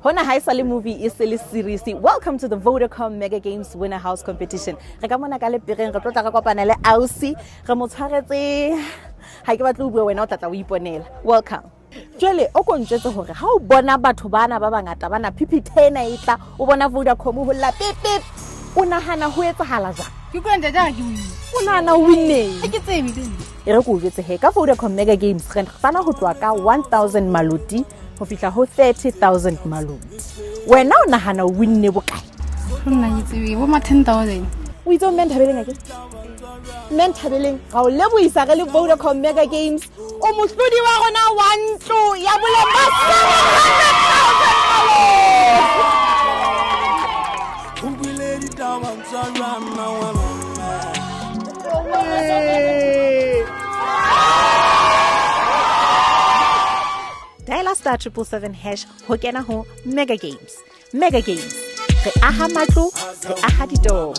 Hona ha e sa le movie, e se le series. Welcome to the Vodacom Mega Games Winner House Competition. Re ka mona ka lepereng, re tlo tla re kopana le ausi, re mo tshwaretse. Ha ke batle ho bua, wena o tlatla o iponela. Welcome. Jwale o ko ntjwetse hore ha o bona batho bana ba bangata bana, phiphithi ena e tla, o bona Vodacom ho lla pip pip, o nahana ho etsahala jwang? Ke utlwa ntate a re ke win. O nahana o winneng? Ha ke tsebe le nna. E re ke o jwetse he, ka Vodacom Mega Games re fana ho tloha ka 1000 maloti ho fihla ho 30,000 maloti. Wena o nahana o winne bokae? Ho nna ke tsebe bo ma 10,000. O itse o mme Nthabeleng akere? Mme Nthabeleng, ra o lebohisa re le Vodacom Mega Games. O mohlodi wa rona wa ntlo ya boleng ba 700,000 maloti. Ukwile ditaba tsa rana wa mama. Dial *777# ho kena ho Mega Games. Mega Games. Re aha matlo, re aha ditoro.